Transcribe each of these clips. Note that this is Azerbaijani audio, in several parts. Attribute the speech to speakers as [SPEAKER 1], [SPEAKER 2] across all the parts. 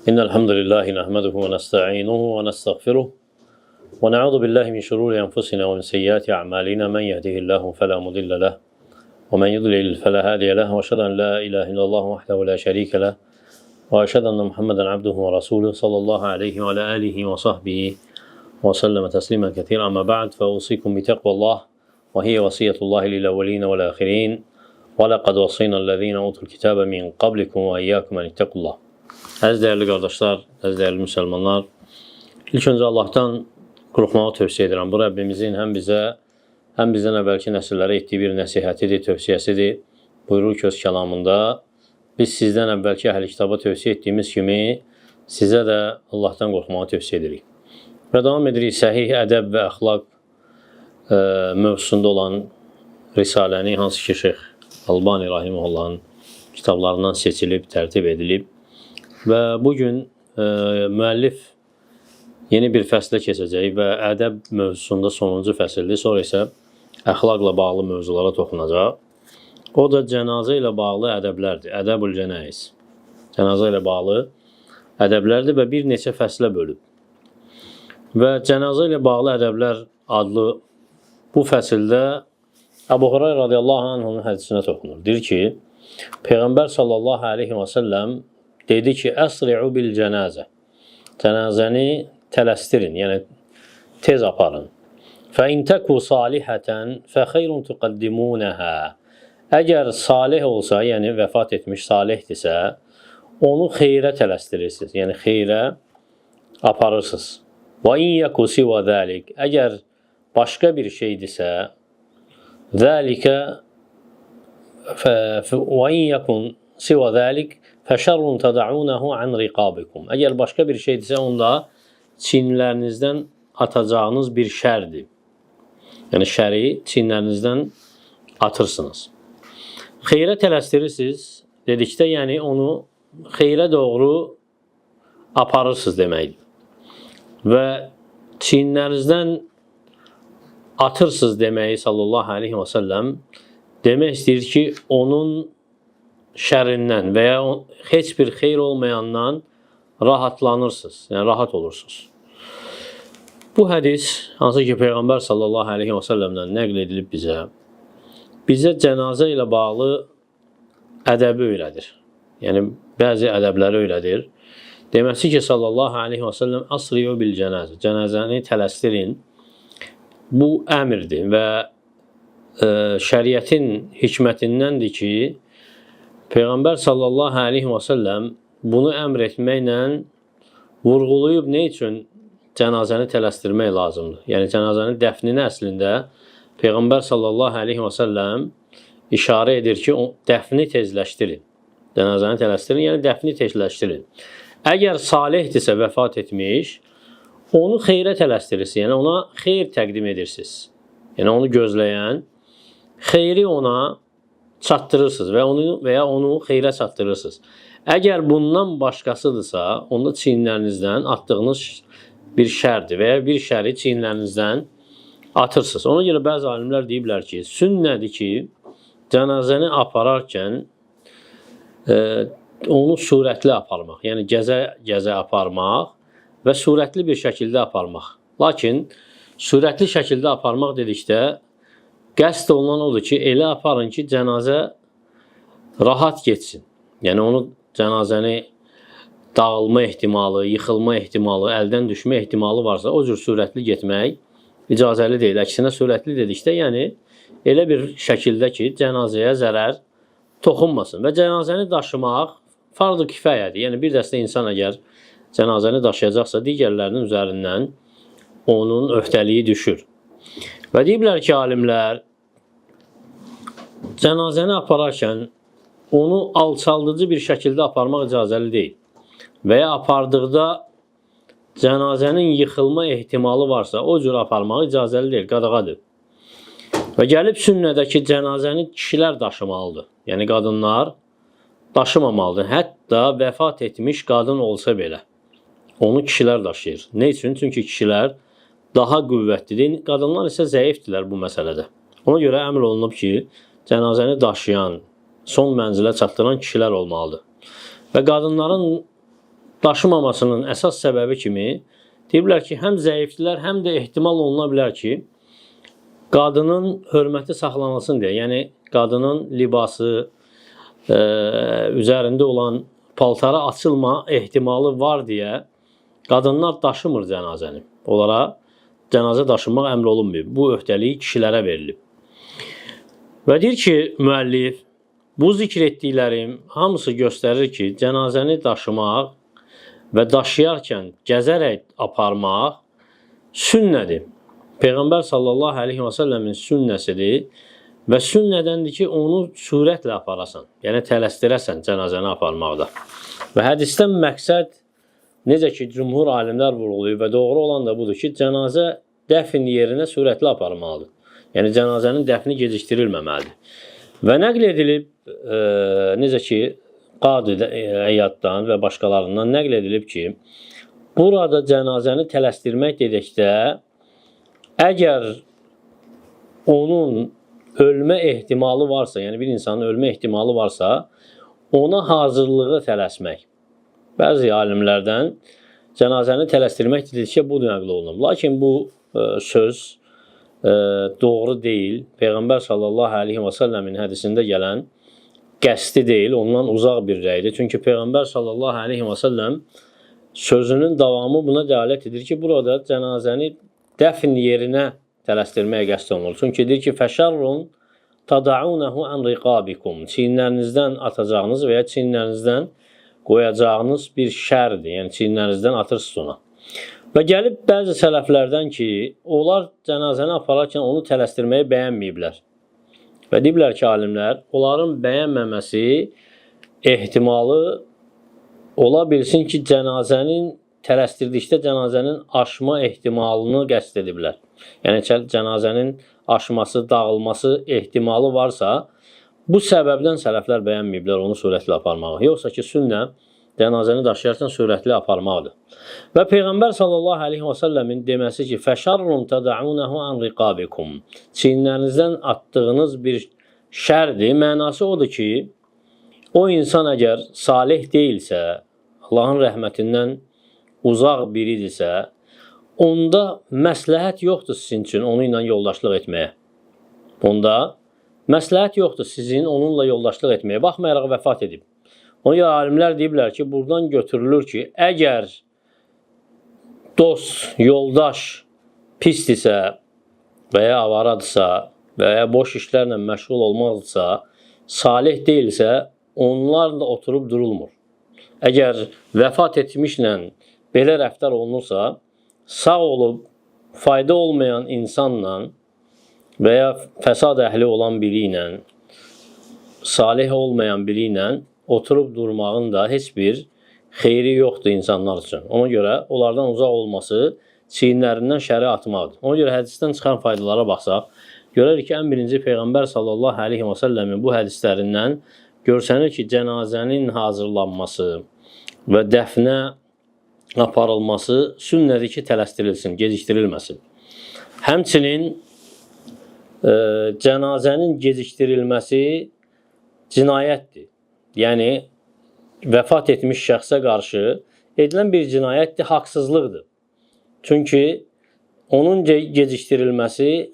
[SPEAKER 1] إن الحمد لله نحمده ونستعينه ونستغفره ونعوذ بالله من شرور أنفسنا ومن سيئات أعمالنا من يهده الله فلا مضل له ومن يضلل فلا هادي له وأشهد أن لا إله إلا الله وحده لا شريك له وأشهد أن محمدا عبده ورسوله صلى الله عليه وعلى آله وصحبه وسلم تسليما كثيرا أما بعد فأوصيكم بتقوى الله وهي وصية الله للأولين والآخرين وَلَقَدْ وَصَيْنَا الَّذ۪ينَ اُوتُوا الْكِتَابَ مِنْ قَبْلِكُمْ وَاِيَّاكُمْ اَنْ اتَّقُوا اللّٰهِ. Əziz dəyərli qardaşlar, əziz dəyərli müsəlmanlar, ilk öncə Allahdan qorxmağı tövsiyə edirəm. Bu Rəbbimizin həm bizə, həm bizdən əvvəlki nəsillərə etdiyi bir nəsihətidir, tövsiyəsidir. Buyurur ki, öz kəlamında, biz sizdən əvvəlki əhl-i kitaba tövsiyə etdiyimiz kimi sizə də Allahdan qorxmağı tövsiyə edirik. Və davam edirik səhih ədəb və əxlaq mövzusunda olan risaləni, hansı ki, Şeyx Albani rahimehullahın kitablarından seçilib, tərtib edilib. Və bugün müəllif yeni bir fəslə keçəcək və ədəb mövzusunda sonuncu fəsildir. Sonra isə əxlaqla bağlı mövzulara toxunacaq. O da cənazə ilə bağlı ədəblərdir. Ədəbül cənaiz. Cənazə ilə bağlı ədəblərdir və bir neçə fəslə bölüb. Və cənazə ilə bağlı ədəblər adlı bu fəsildə Əbu Hurayra radiyallahu anh'ın hədisinə toxunur. Deyir ki, Peyğəmbər sallallahu aleyhi və səlləm dedi ki, Əsri'u bil cənazə. Cənazəni tələsdirin, yəni tez aparın. Fə in təku salihətən fə xeyrun tuqaddimunəhə. Əgər salih olsa, yəni vəfat etmiş salihdirsə, onu xeyrə tələsdirirsiniz. Yəni xeyrə aparırsınız. Və in yeku siva zəlik. Əgər başqa bir şeydirsə, zəlikə və in yekun siva zəlik fəşərrun təda'unahu an riqabikum. Əgər başqa bir şeydirsə, onda çinlərinizdən atacağınız bir şərdir. Yəni şəri çinlərinizdən atırsınız. Xeyrə tələsdirirsiniz dedikdə, yəni onu xeyrə doğru aparırsınız deməkdir. Və çinlərinizdən atırsınız deməyi sallallahu aleyhi və səlləm demək istəyir ki, onun şərindən və ya heç bir xeyr olmayandan rahatlanırsınız, yəni rahat olursunuz. Bu hədis, hansı ki Peyğəmbər sallallahu aleyhi və səlləmdən nəql edilib bizə, bizə cənazə ilə bağlı ədəbi öyrədir. Yəni, bəzi ədəbləri öyrədir. Deməsi ki, sallallahu aleyhi və səlləm asriyu bil cənazə, cənazəni tələsdirin. Bu əmrdir və şəriətin hikmətindəndir ki, Peyğəmbər sallallahu aleyhi və səlləm bunu əmr etməklə vurğulayıb nə üçün cənazəni tələsdirmək lazımdır. Yəni, cənazənin dəfnini əslində Peyğəmbər sallallahu aleyhi və səlləm işarə edir ki, dəfni tezləşdirin. Cənazəni tələsdirin, yəni dəfni tezləşdirin. Əgər salihdirsə, vəfat etmiş, onu xeyrə tələsdirirsiniz, yəni ona xeyr təqdim edirsiniz. Yəni onu gözləyən xeyri ona çatdırırsınız və onu və ya onu xeyrə çatdırırsınız. Əgər bundan başqasıdırsa, onda çiyinlərinizdən atdığınız bir şərdir və ya bir şəri çiyinlərinizdən atırsınız. Ona görə bəzi alimlər deyiblər ki, sünnədir ki, cənazəni apararkən onu sürətli aparmaq, yəni gəzə-gəzə aparmaq və sürətli bir şəkildə aparmaq. Lakin sürətli şəkildə aparmaq dedikdə qəsd olunan odur ki, elə aparın ki, cənazə rahat getsin. Yəni onu cənazəni dağılma ehtimalı, yıxılma ehtimalı, əldən düşmə ehtimalı varsa, o cür sürətli getmək icazəli deyil. Əksinə sürətli dedikdə, yəni elə bir şəkildə ki, cənazəyə zərər toxunmasın. Və cənazəni daşımaq farz-ı kifayədir. Yəni bir dəstə insan əgər cənazəni daşıyacaqsa, digərlərinin üzərindən onun öhdəliyi düşür. Və deyiblər ki, alimlər cənazəni apararkən onu alçaldıcı bir şəkildə aparmaq icazəli deyil. Və ya apardıqda cənazənin yıxılma ehtimalı varsa, o cür aparmaq icazəli deyil, qadağadır. Və gəlib sünnədə ki, cənazəni kişilər daşımalıdır. Yəni qadınlar daşımamalıdır. Hətta vəfat etmiş qadın olsa belə onu kişilər daşıyır. Nə üçün? Çünki kişilər daha qüvvətlidir. Qadınlar isə zəifdirlər bu məsələdə. Ona görə əmr olunub ki, cənazəni daşıyan, son mənzilə çatdıran kişilər olmalıdır. Və qadınların daşımamasının əsas səbəbi kimi deyiblər ki, həm zəifdilər, həm də ehtimal oluna bilər ki, qadının hörməti saxlanılsın deyə, yəni qadının libası, üzərində olan paltarı açılma ehtimalı var deyə qadınlar daşımır cənazəni. Onlara cənazə daşımaq əmr olunmayıb. Bu öhdəlik kişilərə verilib. Və deyir ki, müəllif, bu zikr etdiklərim hamısı göstərir ki, cənazəni daşımaq və daşıyarkən gəzərək aparmaq sünnədir. Peyğəmbər sallallahu əleyhi və səlləmin sünnəsidir və sünnədəndir ki, onu sürətlə aparasan, yəni tələsdirəsən cənazəni aparmaqda. Və hədisdən məqsəd, necə ki, cümhur alimlər vurğulayıb və doğru olan da budur ki, cənazə dəfn yerinə sürətli aparmalıdır. Yəni cənazənin dəfni gecikdirilməməlidir. Və nəql edilib, necə ki, Qadi Əyyaddan və başqalarından nəql edilib ki, burada cənazəni tələsdirmək dedikdə, əgər onun ölmə ehtimalı varsa, yəni bir insanın ölmə ehtimalı varsa, ona hazırlığı tələsmək. Bəzi alimlərdən cənazəni tələsdirmək dedikcə bu nəql olunub. Lakin bu söz doğru deyil. Peyğəmbər sallallahu əleyhi və səlləmin hədisində gələn qəsdi deyil, ondan uzaq bir rəydir. Çünki Peyğəmbər sallallahu əleyhi və səlləm sözünün davamı buna dəlalət edir ki, burada cənazəni dəfn yerinə tələsdirməyə qəsd olunur. Çünki deyir ki, fəşərrun tadaunehu an riqabikum. Çiyinlərinizdən atacağınız və ya çiyinlərinizdən qoyacağınız bir şərdir. Yəni çiyinlərinizdən atırsınız ona. Və gəlib bəzi sələflərdən ki, onlar cənazəni apararkən onu tələsdirməyi bəyənməyiblər. Və deyiblər ki, alimlər, onların bəyənməməsi ehtimalı ola bilsin ki, cənazənin tələsdirdikdə cənazənin aşma ehtimalını qəsd ediblər. Yəni cənazənin aşması, dağılması ehtimalı varsa, bu səbəbdən sələflər bəyənməyiblər onu sürətli aparmağı. Yoxsa ki, sünnə cənazəni daşıyarkən sürətli aparmaqdır. Və Peyğəmbər sallallahu əleyhi və səlləmin deməsi ki, fəşarrun tadaunehu an riqabikum. Çiyinlərinizdən atdığınız bir şərdir. Mənası odur ki, o insan əgər salih deyilsə, Allahın rəhmətindən uzaq biridirsə, onda məsləhət yoxdur sizin üçün onu ilə yoldaşlıq etməyə. Onda məsləhət yoxdur sizin onunla yoldaşlıq etməyə. Baxmayaraq vəfat edib. Ona görə alimlər deyiblər ki, buradan götürülür ki, əgər dost, yoldaş pisdirsə və ya avaradırsa və ya boş işlərlə məşğul olmaqdırsa, salih deyilsə, onlarla oturub durulmur. Əgər vəfat etmişlə belə rəftar olunursa, sağ olub fayda olmayan insanla və ya fəsad əhli olan biri ilə, salih olmayan biri ilə oturub durmağın da heç bir xeyri yoxdur insanlar üçün. Ona görə onlardan uzaq olması çiyinlərindən şəri atmaqdır. Ona görə hədisdən çıxan faydalara baxsaq, görərik ki, ən birinci Peyğəmbər sallallahu əleyhi və səlləmin bu hədislərindən görsənir ki, cənazənin hazırlanması və dəfnə aparılması sünnədir ki, tələsdirilsin, gecikdirilməsin. Həmçinin cənazənin gecikdirilməsi cinayətdir. Yəni, vəfat etmiş şəxsə qarşı edilən bir cinayətdir, haqsızlıqdır. Çünki onun gecikdirilməsi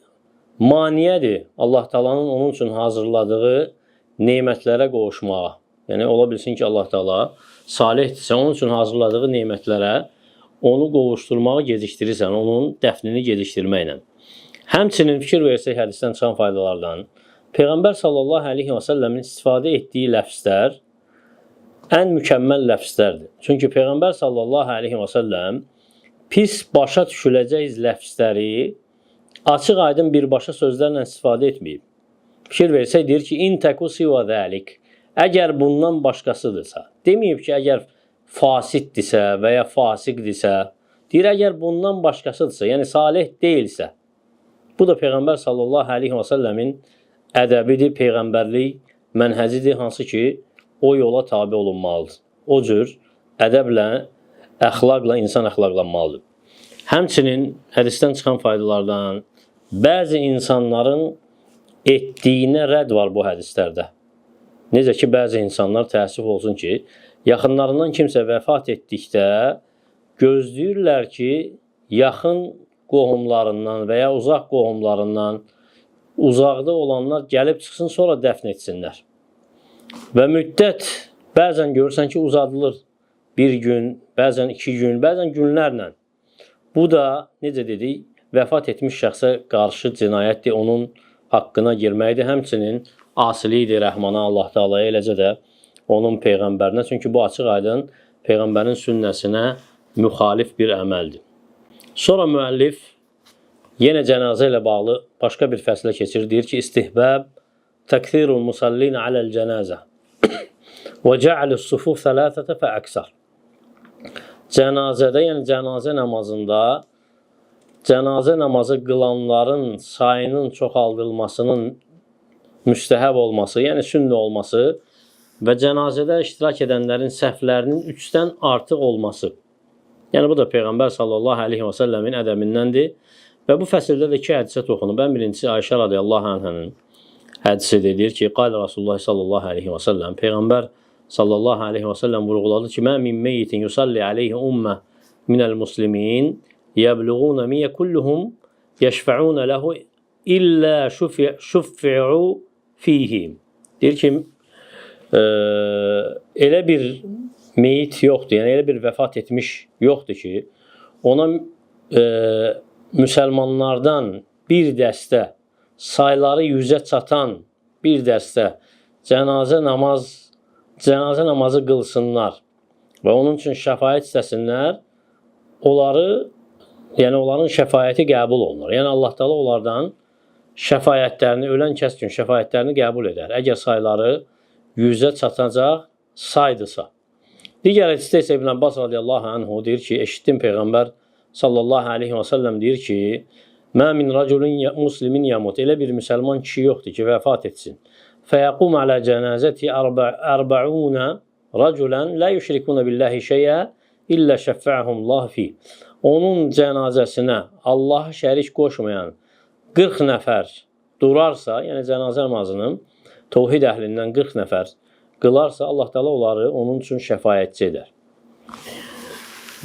[SPEAKER 1] maneədir Allah Taala'nın onun üçün hazırladığı nemətlərə qovuşmağa. Yəni, ola bilsin ki, Allah Taala salihdirsə, onun üçün hazırladığı nemətlərə onu qovuşdurmağı gecikdirirsən, onun dəfnini gecikdirməklə. Həmçinin fikir versək hədisdən çıxan faydalardan, Peyğəmbər sallallahu əleyhi və səlləmin istifadə etdiyi ləfslər ən mükəmməl ləfslərdir. Çünki Peyğəmbər sallallahu əleyhi və səlləm pis başa düşüləcək ləfsləri açıq aydın birbaşa sözlərlə istifadə etməyib. Fikir versək deyir ki, in təku siva zəlik. Əgər bundan başqasıdırsa, deməyib ki, əgər fasiddirsə və ya fasiqdirsə, deyir əgər bundan başqasıdırsa, yəni salih deyilsə. Bu da Peyğəmbər sallallahu əleyhi və səlləmin ədəbidir, peyğəmbərlik mənhəcidir, hansı ki, o yola tabe olunmalıdır. O cür ədəblə, əxlaqla insan əxlaqlanmalıdır. Həmçinin hədisdən çıxan faydalardan bəzi insanların etdiyinə rədd var bu hədislərdə. Necə ki, bəzi insanlar təəssüf olsun ki, Yaxınlarından kimsə vəfat etdikdə gözləyirlər ki, yaxın qohumlarından və ya uzaq qohumlarından uzaqda olanlar gəlib çıxsın, sonra dəfn etsinlər. Və müddət bəzən görürsən ki, uzadılır bir gün, bəzən 2 gün, bəzən günlərlə. Bu da, necə dedik, vəfat etmiş şəxsə qarşı cinayətdir, onun haqqına girməkdir. Həmçinin asilikdir Rəhmana, Allah Teala'ya, eləcə də onun peyğəmbərinə. Çünki bu açıq-aydın peyğəmbərin sünnəsinə müxalif bir əməldir. Sonra müəllif yenə cənazə ilə bağlı başqa bir fəslə keçir. Deyir ki, istihbəb təkthirul musallin aləl cənazə və cə'alus sufuf thalathata fə əksər. Cənazədə, yəni cənazə namazında cənazə namazı qılanların sayının çoxaldılmasının müstəhəb olması, yəni sünnə olması və cənazədə iştirak edənlərin səhvlərinin 3-dən artıq olması. Yəni bu da Peyğəmbər sallallahu əleyhi və səlləmin ədəbindəndir. Və bu fəsildə də iki hədisə toxunub. Ən birincisi Ayşə radiyallahu anhanın hədisidir. Deyir ki, qal Rasulullah sallallahu əleyhi və səlləm, Peyğəmbər sallallahu əleyhi və səlləm vurğuladı ki, mə min meyyitin yusalli əleyhi ummə minəl muslimin yəbluğuna miyə kulluhum yeşfəuna lehu illə şuffi'u fihim. Deyir ki, elə bir meyit yoxdur, yəni elə bir vəfat etmiş yoxdur ki, ona müsəlmanlardan bir dəstə, sayları 100-ə çatan bir dəstə cənazə namazı qılsınlar və onun üçün şəfaət istəsinlər, onları, yəni onların şəfaəti qəbul olunur. Yəni Allah Teala onlardan şəfaətlərini, ölən kəs üçün şəfaətlərini qəbul edər. Əgər sayları 100-ə çatacaq saydısa. Digər hədisdə isə İbn Abbas radiyallahu anhu deyir ki, eşitdim Peyğəmbər sallallahu əleyhi və səlləm deyir ki, mə min raculun muslimin yamut. Elə bir müsəlman kişi yoxdur ki, vəfat etsin. Fəyaqum alə cənazəti 40 raculan la yüşrikuna billahi şeyə illə şəffəəhumullah fi. Onun cənazəsinə Allaha şərik qoşmayan 40 nəfər durarsa, yəni cənazə namazının təvhid əhlindən 40 nəfər qılarsa, Allah Teala onları onun üçün şəfaətçi edər.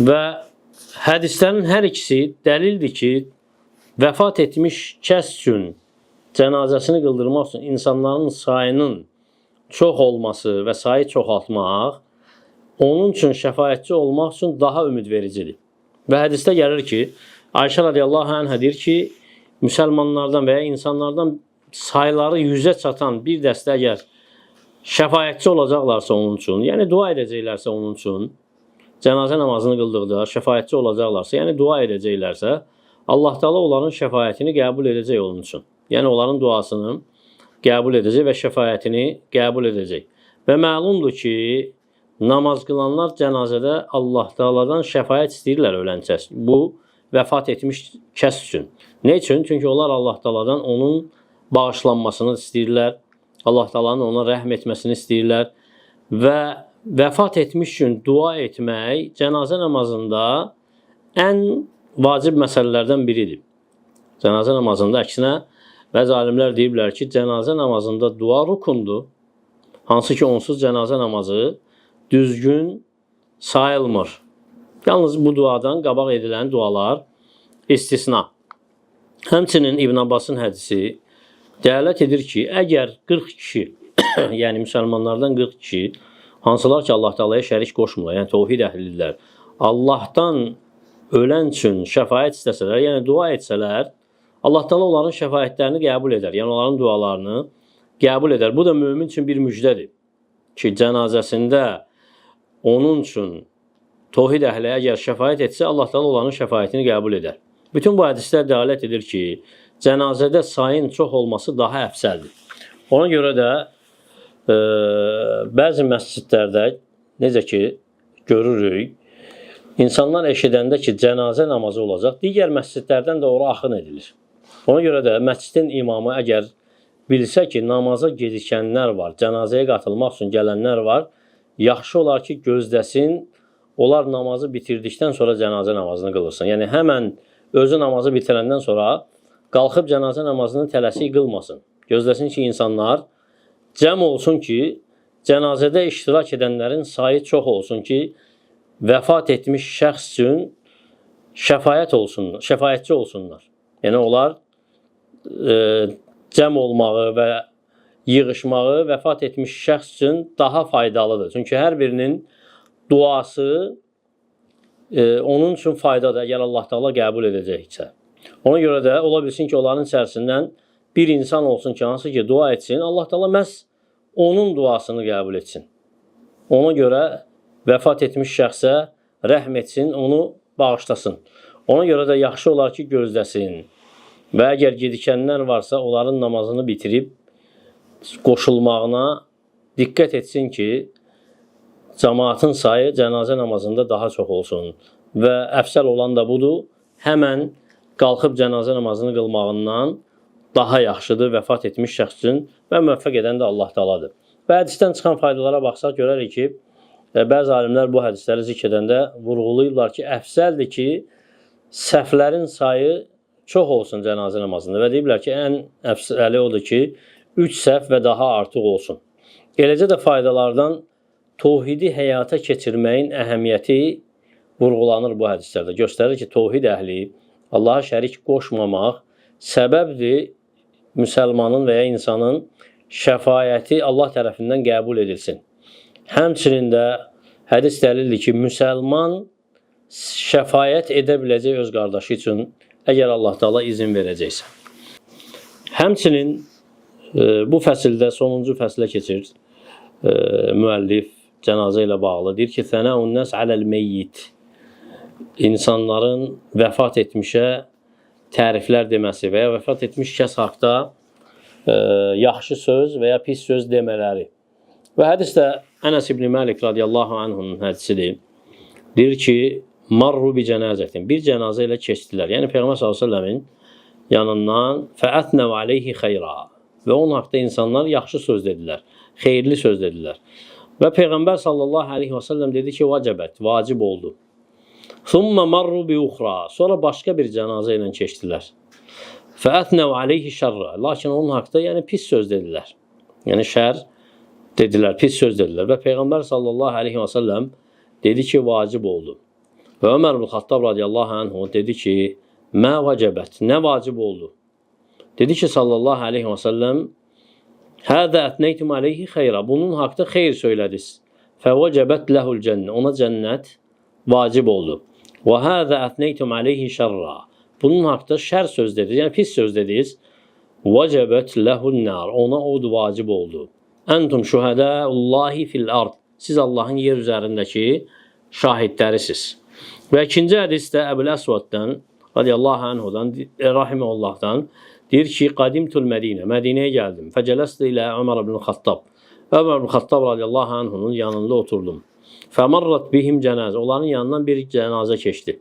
[SPEAKER 1] Və hədislərin hər ikisi dəlildir ki, vəfat etmiş kəs üçün cənazəsini qıldırmaq üçün insanların sayının çox olması və sayı çoxaltmaq onun üçün şəfaətçi olmaq üçün daha ümidvericidir. Və hədisdə gəlir ki, Ayşə radiyallahu anhə deyir ki, müsəlmanlardan və ya insanlardan sayları 100-ə çatan bir dəstə əgər şəfaətçi olacaqlarsa onun üçün, yəni dua edəcəklərsə onun üçün, cənazə namazını qıldıqda şəfaətçi olacaqlarsa, yəni dua edəcəklərsə, Allah Teala onların şəfaətini qəbul edəcək onun üçün. Yəni onların duasını qəbul edəcək və şəfaətini qəbul edəcək. Və məlumdur ki, namaz qılanlar cənazədə Allah Teala'dan şəfaət istəyirlər ölən kəs. Bu vəfat etmiş kəs üçün. Nə üçün? Çünki onlar Allah Teala'dan onun bağışlanmasını istəyirlər. Allah Teala'nın ona rəhm etməsini istəyirlər və vəfat etmiş üçün dua etmək cənazə namazında ən vacib məsələlərdən biridir. Cənazə namazında əksinə bəzi alimlər deyiblər ki, cənazə namazında dua rukundur. Hansı ki, onsuz cənazə namazı düzgün sayılmır. Yalnız bu duadan qabaq edilən dualar istisna. Həmçinin İbn Abbasın hədisi dəlalət edir ki, əgər 40 kişi, yəni müsəlmanlardan 40 kişi, hansılar ki Allah Teala'ya şərik qoşmurlar, yəni təvhid əhlidirlər, Allahdan ölən üçün şəfaət istəsələr, yəni dua etsələr, Allah Teala onların şəfaətlərini qəbul edər, yəni onların dualarını qəbul edər. Bu da mömin üçün bir müjdədir ki, cənazəsində onun üçün təvhid əhli əgər şəfaət etsə, Allah Teala onların şəfaətini qəbul edər. Bütün bu hədislər dəlalət edir ki, cənazədə sayın çox olması daha əfsəldir. Ona görə də bəzi məscidlərdə necə ki görürük, insanlar eşidəndə ki, cənazə namazı olacaq, digər məscidlərdən də ora axın edilir. Ona görə də məscidin imamı əgər bilsə ki, namaza gecikənlər var, cənazəyə qatılmaq üçün gələnlər var, yaxşı olar ki, gözləsin, onlar namazı bitirdikdən sonra cənazə namazını qılırsın. Yəni həmən özü namazı bitirəndən sonra qalxıb cənazə namazını tələsik qılmasın. Gözləsin ki, insanlar cəm olsun ki, cənazədə iştirak edənlərin sayı çox olsun ki, vəfat etmiş şəxs üçün şəfayət olsunlar, şəfayətçi olsunlar. Yəni onlar cəm olmağı və yığışmağı vəfat etmiş şəxs üçün daha faydalıdır. Çünki hər birinin duası onun üçün faydadır, əgər Allah Teala qəbul edəcəksə. Ona görə də ola bilsin ki, onların içərisindən bir insan olsun ki, hansı ki dua etsin, Allah Teala məhz onun duasını qəbul etsin. Ona görə vəfat etmiş şəxsə rəhm etsin, onu bağışlasın. Ona görə də yaxşı olar ki, gözləsin. Və əgər gecikənlər varsa, onların namazını bitirib qoşulmağına diqqət etsin ki, cəmaatın sayı cənazə namazında daha çox olsun. Və əfsəl olan da budur, həmən qalxıb cənazə namazını qılmağından daha yaxşıdır vəfat etmiş şəxs üçün və müvəffəq edən də Allah Tealadır. Və hədisdən çıxan faydalara baxsaq görərik ki, bəzi alimlər bu hədisləri zikr edəndə vurğulayırlar ki, əfsəldir ki, səhvlərin sayı çox olsun cənazə namazında və deyiblər ki, ən əfsəli odur ki, 3 səhv və daha artıq olsun. Eləcə də faydalardan tohidi həyata keçirməyin əhəmiyyəti vurğulanır bu hədislərdə. Göstərir ki, tohid əhli, Allaha şərik qoşmamaq səbəbdir müsəlmanın və ya insanın şəfayəti Allah tərəfindən qəbul edilsin. Həmçinin də hədis dəlildir ki, müsəlman şəfayət edə biləcək öz qardaşı üçün, əgər Allah Teala izin verəcəksə. Həmçinin bu fəsildə sonuncu fəsilə keçir müəllif cənazə ilə bağlı. Deyir ki, Sənəun nəs aləl meyyit. İnsanların vəfat etmişə təriflər deməsi və ya vəfat etmiş kəs haqda yaxşı söz və ya pis söz demələri. Və hədis də Ənəs ibn Məlik radiyallahu anhunun hədisidir. Deyir ki, marru bi cənazətin. Bir cənazə ilə keçdilər. Yəni Peyğəmbər sallallahu əleyhi və səlləmin yanından fəətnəv aleyhi xeyra. Və onun haqda insanlar yaxşı söz dedilər. Xeyirli söz dedilər. Və Peyğəmbər sallallahu əleyhi və səlləm dedi ki, vacibət, vacib oldu. Thumma marru bi uxra. Sonra başqa bir cənazə ilə keçdilər. Fəətnəv aleyhi şərra. Lakin onun haqda yəni pis söz dedilər. Yəni şər dedilər, pis söz dedilər. Və Peyğəmbər sallallahu əleyhi və səlləm dedi ki, vacib oldu. Və Ömər ibn Xattab radiyallahu anhu dedi ki, mə vacibət, nə vacib oldu? Dedi ki, sallallahu əleyhi və səlləm, həzə ətneytum aleyhi xeyra. Bunun haqda xeyr söylədiniz. Fəvəcəbət ləhul cənnə. Ona cənnət vacib oldu. Və həzə ətneytum aleyhi şərra. Bunun haqda şər söz dediniz, yəni pis söz dediniz. Vəcəbət ləhun nar. Ona od vacib oldu. Entum şühədəullahi fil ard. Siz Allahın yer üzərindəki şahidlərisiniz. Və ikinci hədis də Əbul Əsvaddan radiyallahu anhudan, rahimehullah'dan deyir ki, qadimtul Mədinə, Mədinəyə gəldim. Fəcələstü ilə Ömər ibn Xattab. Ömər ibn Xattab radiyallahu anhunun yanında oturdum. Fəmarrat bihim cənazə. Onların yanından bir cənazə keçdi.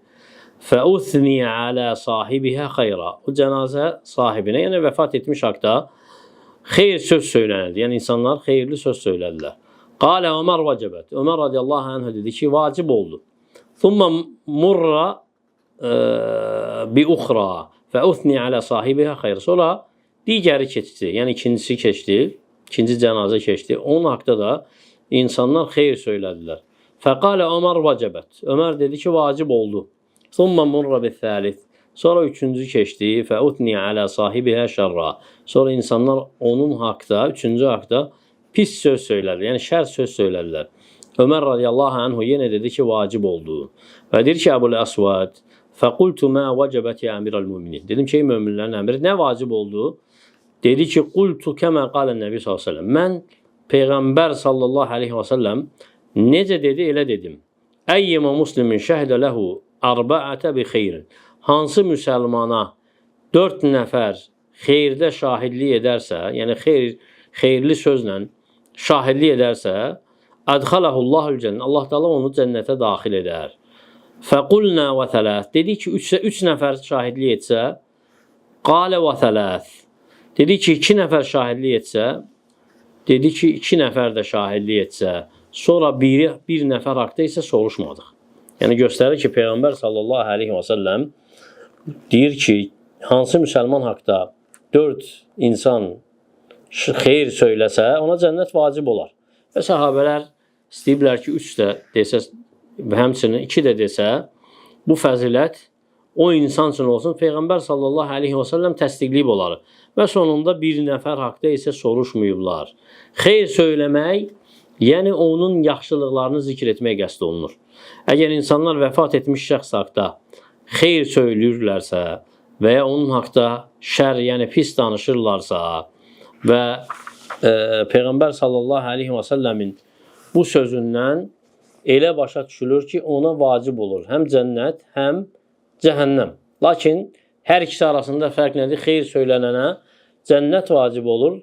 [SPEAKER 1] Fəuthni alə sahibihə xeyra. O cənazə sahibinə, yəni vəfat etmiş haqda xeyir söz söylənildi. Yəni insanlar xeyirli söz söylədilər. Qalə Ömər vacibət. Ömər radiyallahu anhu dedi ki, vacib oldu. Thumma murra bi uxra fəuthni alə sahibihə xeyr. Sonra digəri keçdi. Yəni ikincisi keçdi. İkinci cənazə keçdi. Onun haqda da insanlar xeyir söylədilər. Fəqalə Ömər vacibət. Ömər dedi ki, vacib oldu. Thumma murra bi thalith. Sonra üçüncü keçdi. Fəutni alə sahibihə şərra. Sonra insanlar onun haqda, üçüncü haqda pis söz söylədilər. Yəni şər söz söylədilər. Ömər radiyallahu anhu yenə dedi ki, vacib oldu. Və deyir ki, Əbul Əsvad, fəqultu mə vacibət ya əmirəl müminin. Dedim ki, ey möminlərin əmiri, nə vacib oldu? Dedi ki, qultu kəmə qalən nəbi sallallahu əleyhi və səlləm. Mən Peyğəmbər sallallahu əleyhi və səlləm necə dedi, elə dedim. Əyyimə muslimin şəhidə ləhu arbaətə bi xeyrin. Hansı müsəlmana 4 nəfər xeyirdə şahidlik edərsə, yəni xeyirli sözlə şahidlik edərsə, ədxələhullahul cənnə. Allah Teala onu cənnətə daxil edər. Fəqulna və thələth. Dedi ki, 3 nəfər şahidlik etsə, qalə və thələth. Dedi ki, 2 nəfər şahidlik etsə, dedi ki, 2 nəfər də şahidlik etsə, sonra bir nəfər haqda isə soruşmadıq. Yəni göstərir ki, Peyğəmbər sallallahu əleyhi və səlləm deyir ki, hansı müsəlman haqda 4 insan xeyir söyləsə, ona cənnət vacib olar. Və səhabələr istəyiblər ki, 3 də desə və həmçinin 2 də desə, bu fəzilət o insan üçün olsun. Peyğəmbər sallallahu əleyhi və səlləm təsdiqləyib onları. Və sonunda bir nəfər haqda isə soruşmayıblar. Xeyr söyləmək, yəni onun yaxşılıqlarını zikr etmək qəsd olunur. Əgər insanlar vəfat etmiş şəxs haqda xeyr söyləyirlərsə və ya onun haqda şər, yəni pis danışırlarsa və Peyğəmbər sallallahu əleyhi və səlləmin bu sözündən elə başa düşülür ki, ona vacib olur həm cənnət, həm cəhənnəm. Lakin hər ikisi arasında fərq nədir? Xeyr söylənənə cənnət vacib olur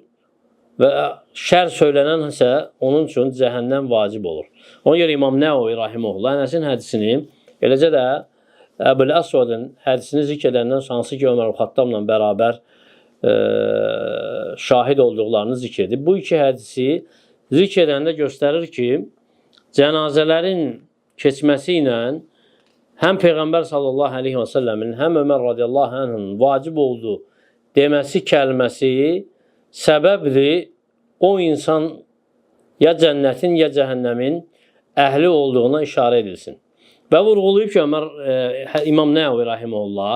[SPEAKER 1] və şər söylənən isə onun üçün cəhənnəm vacib olur. Ona görə İmam Nəvavi rahimehullah Ənəsin hədisini, eləcə də Əbul Əsvadın hədisini zikr edəndən sonra, hansı ki Ömər Xattabla bərabər şahid olduqlarını zikr edib. Bu iki hədisi zikr edəndə göstərir ki, cənazələrin keçməsi ilə həm Peyğəmbər sallallahu əleyhi və səlləmin, həm Ömər radiyallahu anhın vacib oldu deməsi kəlməsi səbəbdir o insan ya cənnətin, ya cəhənnəmin əhli olduğuna işarə edilsin. Və vurğulayıb ki, Ömər, İmam Nəvavi rahimehullah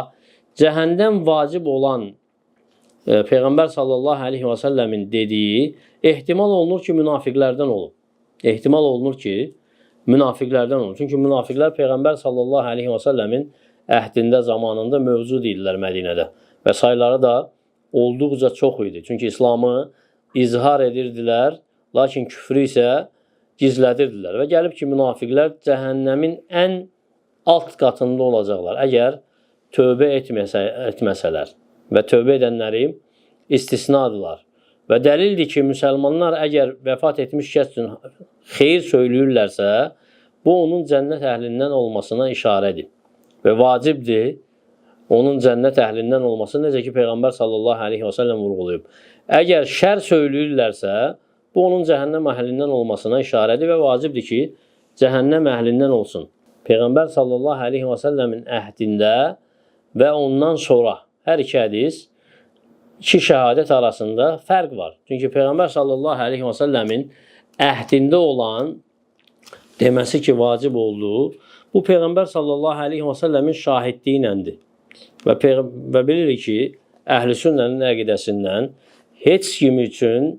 [SPEAKER 1] cəhənnəm vacib olan Peyğəmbər sallallahu əleyhi və səlləmin dediyi ehtimal olunur ki, münafiqlərdən olub. Ehtimal olunur ki, münafiqlərdən olub. Çünki münafiqlər Peyğəmbər sallallahu əleyhi və səlləmin əhdində, zamanında mövcud idilər Mədinədə və sayları da olduqca çox idi. Çünki İslamı izhar edirdilər, lakin küfrü isə gizlədirdilər. Və gəlib ki, münafiqlər cəhənnəmin ən alt qatında olacaqlar, əgər tövbə etməsələr və tövbə edənləri istisnadılar. Və dəlildir ki, müsəlmanlar əgər vəfat etmiş kəs üçün xeyir söyləyirlərsə, bu onun cənnət əhlindən olmasına işarədir. Və vacibdir onun cənnət əhlindən olması, necə ki Peyğəmbər sallallahu əleyhi və səlləm vurğulayıb. Əgər şər söyləyirlərsə, bu onun cəhənnəm əhlindən olmasına işarədir və vacibdir ki, cəhənnəm əhlindən olsun. Peyğəmbər sallallahu əleyhi və səlləmin əhdində və ondan sonra hər iki hədis, iki şəhadət arasında fərq var. Çünki Peyğəmbər sallallahu əleyhi və səlləmin əhdində olan deməsi ki, vacib olduğu, bu Peyğəmbər sallallahu əleyhi və səlləmin şahidliyi iləndir. Və bilirik ki, Əhl-i Sünnənin əqidəsindən heç kim üçün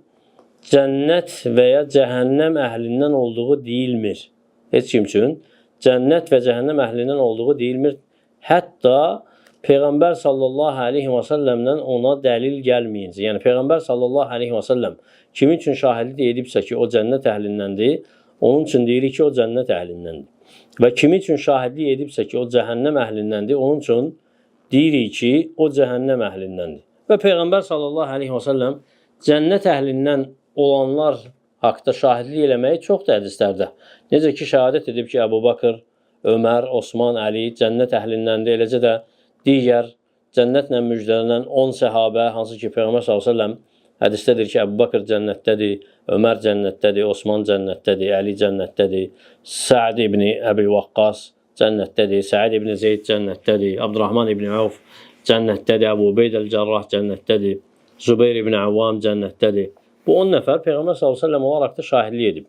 [SPEAKER 1] cənnət və ya cəhənnəm əhlindən olduğu deyilmir. Heç kim üçün cənnət və cəhənnəm əhlindən olduğu deyilmir. Hətta Peyğəmbər sallallahu əleyhi və səlləmdən ona dəlil gəlməyincə. Yəni Peyğəmbər sallallahu əleyhi və səlləm kimin üçün şahidlik edibsə ki, o cənnət əhlindəndir, onun üçün deyirik ki, o cənnət əhlindəndir. Və kimin üçün şahidlik edibsə ki, o cəhənnəm əhlindəndir, onun üçün deyirik ki, o cəhənnəm əhlindəndir. Və Peyğəmbər sallallahu əleyhi və səlləm cənnət əhlindən olanlar haqda şahidlik eləməyi çoxdur hədislərdə. Necə ki, şəhadət edib ki, Əbu Bakır, Ömər, Osman, Əli cənnət əhlindəndir. Eləcə də digər cənnətlə müjdələnən 10 səhabə, hansı ki, Peyğəmbər sallallahu əleyhi və səlləm hədisdədir ki, Əbu Bakır cənnətdədir, Ömər cənnətdədir, Osman cənnətdədir, Əli cənnətdədir, Sə'd ibn Əbi Vaqqas cənnətdədir, Səid ibn Zeyd cənnətdədir, Abdurrahman ibn Avf cənnətdədir, Əbu Ubeyd əl-Cərrah cənnətdədir, Zübeyir ibn Avvam cənnətdədir. Bu 10 nəfər Peyğəmbər sallallahu əleyhi və səlləm olaraq da şahidlik edib.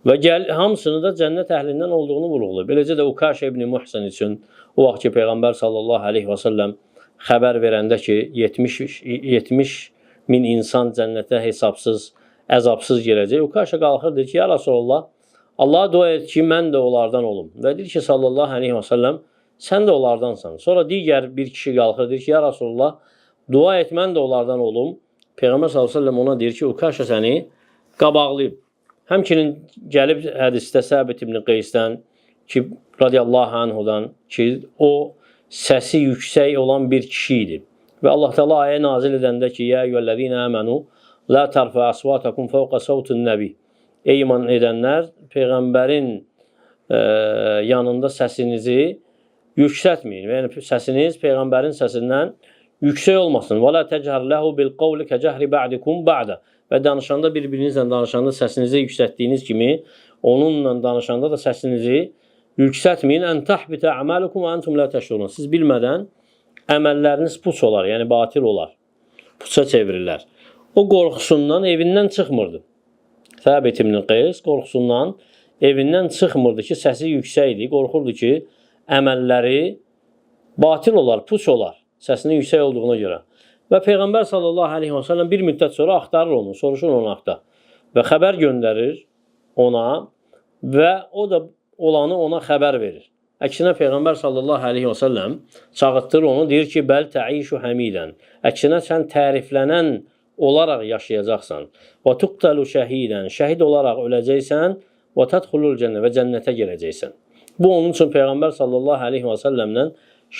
[SPEAKER 1] Və hamısını da cənnət əhlindən olduğunu vurğulayıb. Eləcə də Ukaşə ibn Muhsin üçün o vaxt ki, Peyğəmbər sallallahu əleyhi və səlləm xəbər verəndə ki, 70 min insan cənnətə hesabsız, əzabsız girəcək. Ukaşə qalxır, deyir ki, ya Rasulullah, Allaha dua et ki, mən də onlardan olum. Və deyir ki, sallallahu əleyhi və səlləm, sən də onlardansan. Sonra digər bir kişi qalxır, deyir ki, ya Rasulullah, dua et, mən də onlardan olum. Peyğəmbər sallallahu əleyhi və səlləm ona deyir ki, Ukaşə səni qabaqlayıb. Həmçinin gəlib hədisdə Səbit ibn Qeysdən ki, radiyallahu anhudan ki, o səsi yüksək olan bir kişi idi. Və Allah Teala ayə nazil edəndə ki, ya eyyühəllezine amenu la tərfa'u asvatakum fawqa savtun nəbi. Ey iman edənlər, Peyğəmbərin yanında səsinizi yüksəltməyin. Yəni səsiniz Peyğəmbərin səsindən yüksək olmasın. Və la techar lehu bil qawli kecehri ba'dikum ba'da. Və danışanda, bir-birinizlə danışanda səsinizi yüksəltdiyiniz kimi onunla danışanda da səsinizi yüksəltməyin. Ən tahbita a'malukum və entum la təşurun. Siz bilmədən əməlləriniz puç olar, yəni batil olar. Puça çevrirlər. O qorxusundan evindən çıxmırdı. Səbit ibn Qeys qorxusundan evindən çıxmırdı ki, səsi yüksək idi. Qorxurdu ki, əməlləri batil olar, puç olar, səsinin yüksək olduğuna görə. Və Peyğəmbər sallallahu əleyhi və səlləm bir müddət sonra axtarır onu, soruşur onun haqda və xəbər göndərir ona və o da olanı ona xəbər verir. Əksinə Peyğəmbər sallallahu əleyhi və səlləm çağırtdırır onu, deyir ki, bəl təişu həmidən. Əksinə sən təriflənən olaraq yaşayacaqsan. Və tuqtalu şəhidən, şəhid olaraq öləcəksən və tədxulul cənnə və cənnətə girəcəksən. Bu onun üçün Peyğəmbər sallallahu əleyhi və səlləmdən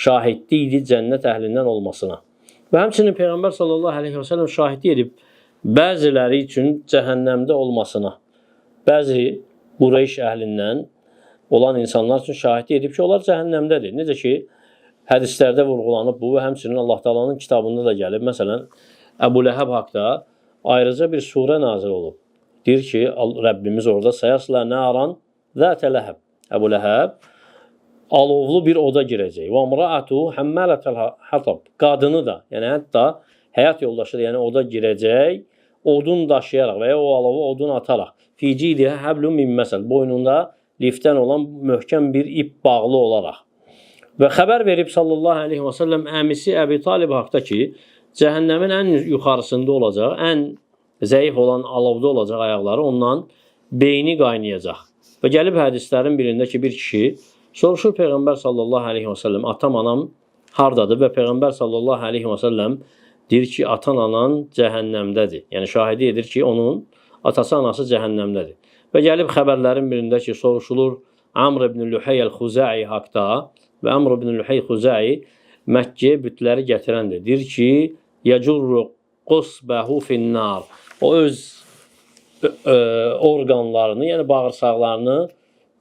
[SPEAKER 1] şahidlik idi cənnət əhlindən olmasına. Və həmçinin Peyğəmbər sallallahu əleyhi və səlləm şahidlik edib bəziləri üçün cəhənnəmdə olmasına. Bəzi Qureyş əhlindən olan insanlar üçün şahidlik edib ki, onlar cəhənnəmdədir. Necə ki, hədislərdə vurğulanıb bu və həmçinin Allah Taala'nın kitabında da gəlib. Məsələn, Əbu Ləhəb haqda ayrıca bir surə nazil olub. Deyir ki, Rəbbimiz orada sayasla naran zətə ləhəb. Əbu Ləhəb alovlu bir oda girəcək. Və imraatu hammalatal hatab. Qadını da, yəni hətta həyat yoldaşı da, yəni oda girəcək, odun daşıyaraq və ya o alovu odun ataraq. Fi cidihə hablum min məsəl. Boynunda lifdən olan möhkəm bir ip bağlı olaraq. Və xəbər verib sallallahu əleyhi və səlləm əmisi Əbi Talib haqda ki, cəhənnəmin ən yuxarısında olacaq, ən zəif olan alovda olacaq ayaqları, ondan beyni qaynayacaq. Və gəlib hədislərin birində ki, bir kişi soruşur Peyğəmbər sallallahu əleyhi və səlləm, atam, anam hardadır? Və Peyğəmbər sallallahu əleyhi və səlləm deyir ki, atan, anan cəhənnəmdədir. Yəni şahidi edir ki, onun atası, anası cəhənnəmdədir. Və gəlib xəbərlərin birində ki, soruşulur Amr ibn Lühey el-Xuzai haqda və Amr ibn Lühey Xuzai Məkkəyə bütləri gətirəndir. Deyir ki, yecurru qusbəhu finnar. O öz orqanlarını, yəni bağırsaqlarını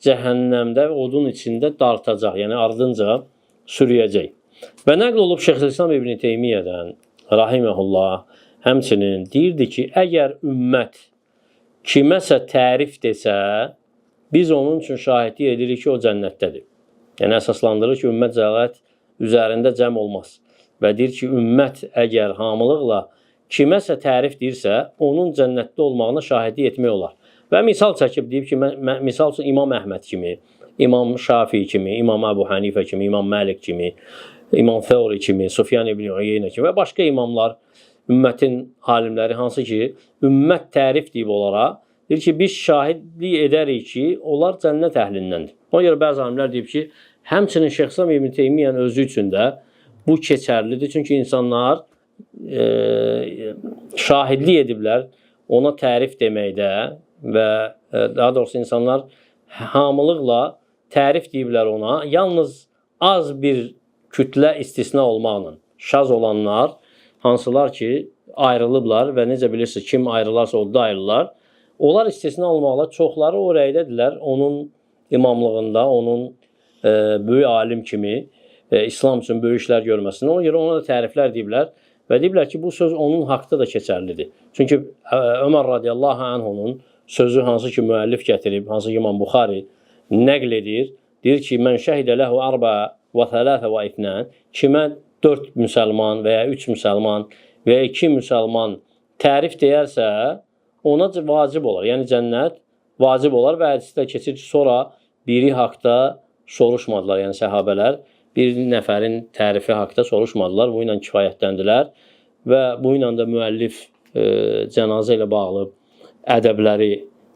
[SPEAKER 1] cəhənnəmdə odun içində dartacaq, yəni ardınca sürüyəcək. Və nəql olub Şeyxülislam İbn Teymiyyədən rahimehullah həmçinin deyirdi ki, əgər ümmət kiməsə tərif desə, biz onun üçün şahidlik edirik ki, o cənnətdədir. Yəni əsaslandırır ki, ümmət zəlalət üzərində cəm olmaz. Və deyir ki, ümmət əgər hamılıqla kiməsə tərif deyirsə, onun cənnətdə olmağına şahidlik etmək olar. Və misal çəkib deyib ki, misal üçün İmam Əhməd kimi, İmam Şafii kimi, İmam Əbu Hənifə kimi, İmam Məlik kimi, İmam Fəvri kimi, Sufyan ibn Uyeynə kimi və başqa imamlar, ümmətin alimləri hansı ki, ümmət tərif deyib onlara, deyir ki, biz şahidlik edərik ki, onlar cənnət əhlindəndir. Ona görə bəzi alimlər deyib ki, həmçinin Şeyxülislam İbn Teymiyyənin özü üçün də bu keçərlidir. Çünki insanlar şahidlik ediblər ona tərif deməkdə və daha doğrusu insanlar hamılıqla tərif deyiblər ona. Yalnız az bir kütlə istisna olmaqla, şaz olanlar, hansılar ki, ayrılıblar və necə bilirsiniz, kim ayrılarsa o da ayrılar. Onlar istisna olmaqla çoxları o rəydədirlər. Onun imamlığında, onun böyük alim kimi İslam üçün böyük işlər görməsində. Ona görə ona da təriflər deyiblər və deyiblər ki, bu söz onun haqqında da keçərlidir. Çünki Ömər radiyallahu anhunun sözü hansı ki müəllif gətirib, hansı ki İmam Buxari nəql edir, deyir ki, mən şəhidə ləhu arba və tələfə və itnən, kimə 4 müsəlman və ya 3 müsəlman və ya 2 müsəlman tərif deyərsə, ona vacib olar. Yəni cənnət vacib olar və hədisdə keçir ki, sonra biri haqda soruşmadılar. Yəni səhabələr bir nəfərin tərifi haqda soruşmadılar. Bu ilə kifayətləndilər və bu ilə də müəllif cənazə ilə bağlı ədəbləri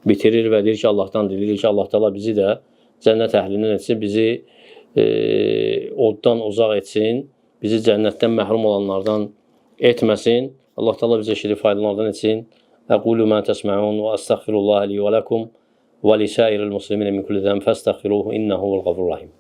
[SPEAKER 1] bitirir və deyir ki, Allahdan diləyirik ki, Allah Taala bizi də cənnət əhlindən etsin, bizi oddan uzaq etsin, bizi cənnətdən məhrum olanlardan etməsin. Allah Taala bizə eşidib faydalananlardan etsin. Əqulu mə təsməun və əstəğfirullah li və ləkum və lisairil muslimin min kulli zənb fəstəğfiruhu innehu huvel gafurur rahim.